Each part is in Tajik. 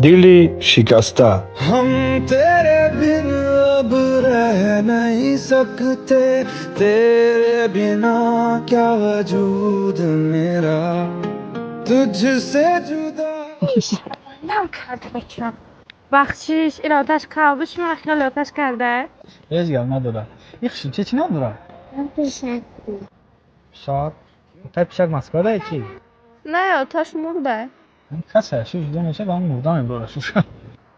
Дили шикаста. हम तेरे बिन अब रह नहीं सकते, तेरे बिना क्या वजूद मेरा, तुझसे जुदा। Нам карда бачам. Бахшиш, ин оташ қалби шумо хеле оташ карда. Ҳеҷ гап надорад. Ин хушрӯча чӣ ном дорад? Пишак. Пишак. Тай пишак Москвада ки? Не, оташ мурда. Касе шу ҷудо мешавад, ҳам мурда мебарад шуша.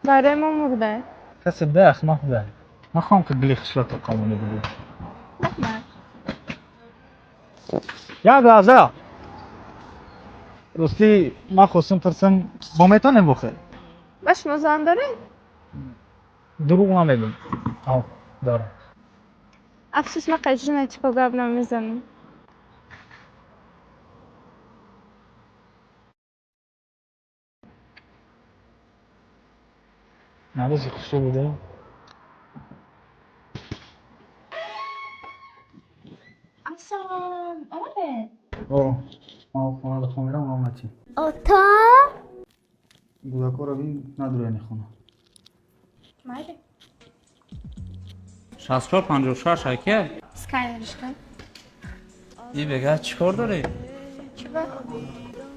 Барои мо мурда. Касе да ахмақ буда. Ман хоҳам ки дили хушрӯ то қамони буду. Раҳмат. Як лаҳза. Ростӣ ман хостам пурсам, бо метавонем бохӯрем? Ба шумо зан доред? Дурӯғ намегӯм. Ҳо, дорам. Афсӯс, ман қайчи гап намезанам. Наврӯзи хушрӯ буда. Ассалом, омадед? О, ман хона ба хона мерам, омадӣ. Ото? Гудакҳоро бин, надурани хона. Майли. 64 56 аке. Сканериш кун. И бега чӣ кор дорӣ? Чӣ ба?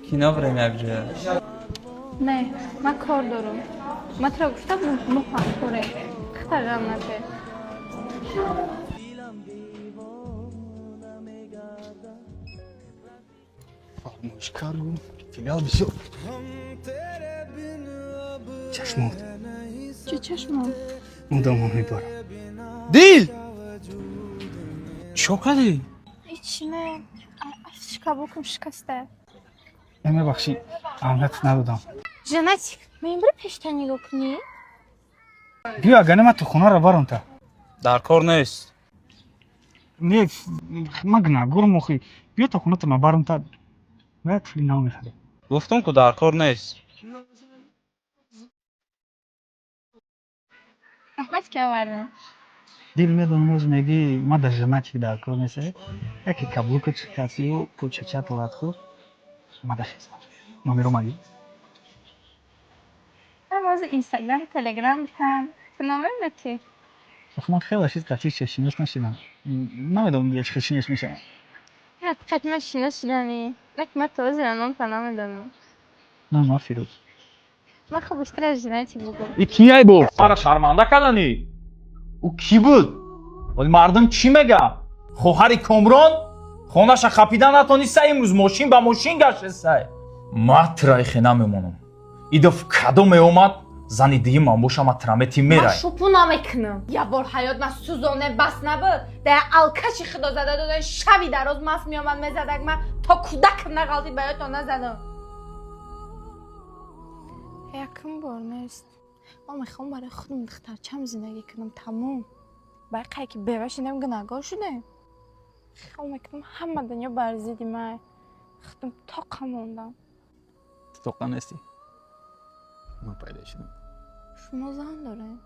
Кино бирем якҷоя. Не, ман кор дорам. Ман туро гуфта будам, мо ҳамкорем. Хатарам нате. Фармоиш карду, филиал бисёр. Чашмот. Чӣ чашмот? Мудомо мебарам. Дил! Чо кардӣ? Ҳеҷ не. Афтиш каблукам шикаста. Мебахшӣ, аҳамият надодам. Женатик, мебири пешта нигоҳ кунӣ? Биё, агар не ман ту хонаро барам та. Дар кор нест. Не, ман гунаҳгорам охи. Биё то хонато ман барам та. Ма як пули нав мехарем. Гуфтам ку дар кор нест. Раҳмат ки овардам. Дил, медонам, рӯз мегӣ ма дар женатик дар кор нест. Яке каблукат шикастию пулчачат лат хӯрд. Ма да хизмат. Номеро магӣ? Ман бози Инстаграм, Телеграм битам. Ту номер метӣ? Ман хеле чиз қатъи шинос нашидам. Намедонам дига чӣ хел шинос мешавам. Ҳақиқат ман шинос шудани. Лак ман то ҳозира номта намедонам. На, ман Фирӯз. Ман хуб бештар аз женатик бугӯ. И кияй буд? Мара шарманда карданӣ. Ӯ кӣ буд? Вале мардум чӣ мегӯяд? Хоҳари Комрон хонаша хапида натониста, имрӯз мошин ба мошин гаштесай. Ман тирайхе намемонам. Идоф кадо меомад, зани дуюмам боша, ман тирамети Ман мерай. шупу намекунам. Як бор ҳаёт ман сӯзоне бас набуд. Дар алкаши худо зада додан шаби дароз маст меомад мезадак ман то кӯдакам нағалтид ба ёдтон назадам. Якум бор нест. Ман мехоҳам барои худам духтарчам зиндагӣ кунам, тамом. Барои қай ки бева шудем, гунаҳгор шудем. Хиёл мекунам ҳама дунё бар зидди ман. Худам тоқа мондам. Ту тоқа нестӣ. Ман пайдо шудам. Шумо зан доред?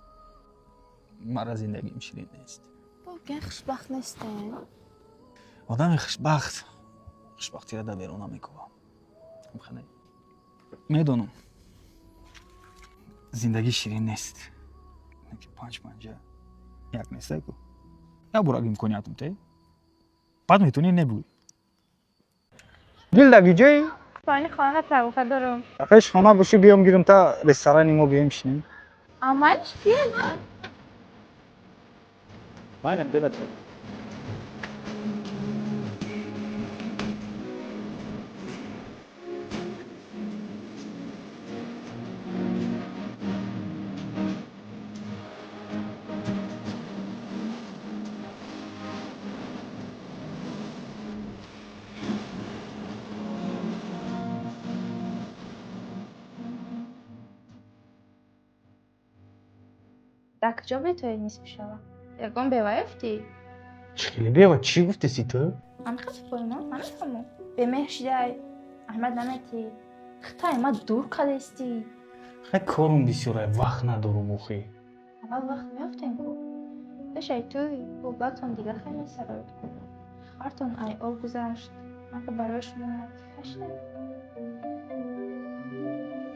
Мара зиндагим ширин нест. Воқеан хушбахт нестем. Одами хушбахт хушбахтиро дар берун намекӯбам. Хане. Медонам. Зиндагӣ ширин нест. Ки панҷ панҷа як нестай ку. Як бор аг имкониятам те. Баъд метавонӣ небӯй. Дил, дар куҷои? Поини хона тавофа дорам. Ақаш хона бошӣ, биём гирам та ресторани мо биём шинем. Амалш биёд. Майнам дилат. Дар куҷо метавонӣ нисф шава? Ягон бева ёфтӣ? Чӣ хеле бева? Чӣ гуфтеси ту? Ман мехоҳам, ман мефаҳмам. Бемеҳр шидай, аҳмад наметӣ. Хитай ма дур кадестӣ. Хай, корум бисёра, вақт надорум охи. Аввал вақт меёфтем ку. Пешай туй бобатон дига хеле сароид ку. Хартон ай об гузашт. Ман ки барои шумо кифа шидам.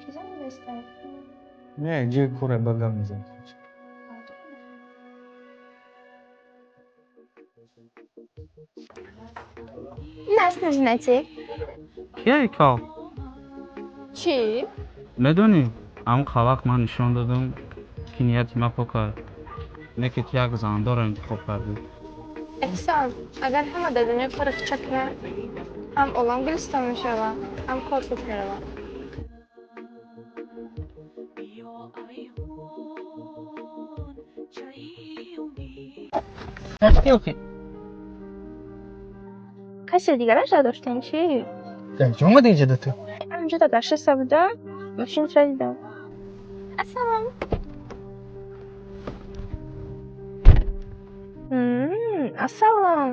Чиза мебестай? Не, ҷои коре ба гап мезанем. Нас нажинати. Кияи кал? Чӣ? Медонӣ, ҳамн вақт ман нишон додам, ки нияти ман пок аст. Не ки ту як зандорро интихоб кардӣ. Эҳсон, агар ҳама дар дунё кори хича кунанд, ҳам олам гулистон мешавад, ҳам кор пеш меравад. Касе дигараш надоштем чӣ? Якҷо омада инҷа да ту? Ҳаминҷо да нишаста будам, мошинро дидам. Ассалом. Ассалом.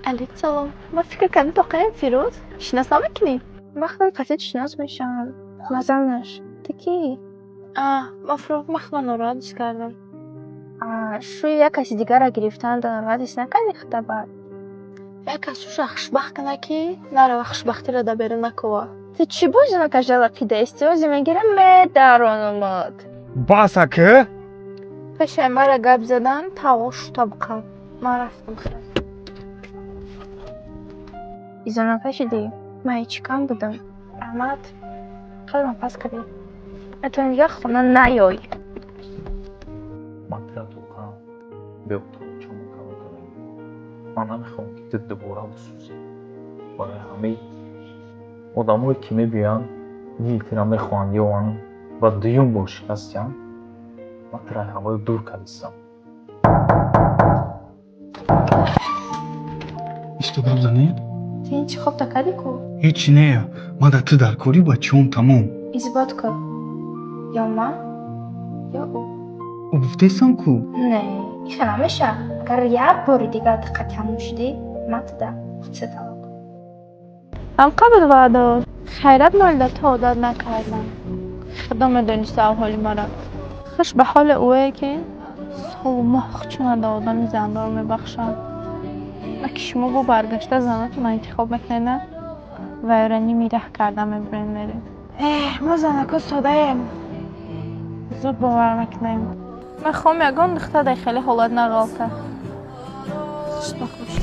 Алейкум. Ма фикр кардам тоқаем Фирӯз. Шинос намекунӣ? Ман худам қатъи шинос мешавам. Мазанаш. Ту кӣ? А, ма Фирӯз, ман худам нороҳат ҳис кардам. Шӯи як каси дигарро гирифтан да нороҳат ҳис накардӣ худта баъд? Як кас шуша хушбахт кана, ки нарава хушбахтиро дар берун накова. Ту чӣ бозӣ накажала қидаисти? Ози мегирам медаронамад. Бас, ака. Пешаи мара гап задан тавош табқа. Ман рафтам, хел. Изо накашидӣ? Ман ҳечи кам будам. Раҳмат. Қалбам пас кардӣ. Метавонӣ дигар хона наёй. Ман тира тоқам беотоқчомо калон кардам. Ман намехоҳам, ки ту дубора бисӯзӣ. Барои ҳамаи одамое, ки мебиёянд, дили тира мехоҳанд ёванд ва дуюм бор шикастиям, ман тира ҳавои дур кардистам. Исто, гап занем. Ту интихоб кардӣ ку? Ҳечи не. Ман дар ту дар корӣ, бачаҳом, тамом. Исбот кун. Ё ман, ё ӯ. Ӯ гуфтесам ку. Не, иха намеша. Агар як бори дигар диққати ҳамон шудӣ, ман туда се талоқ. Ҳам қабл ваъда. Хайрат молда то одат накардам. Худо медониста аҳволи мара. Хуш ба ҳоли ӯе, ки солу моҳ хучуна да одами зандор мебахшад. Ма ки шумо бо баргашта занатона интихоб мекунед, на? Вайра ними раҳ карда мебурен, меред. Эҳ, мо занако содаем. Зуд бовар мекунем. Мехоҳам ягон духтар дар хеле ҳолат нағалта. Хушбахт бошед.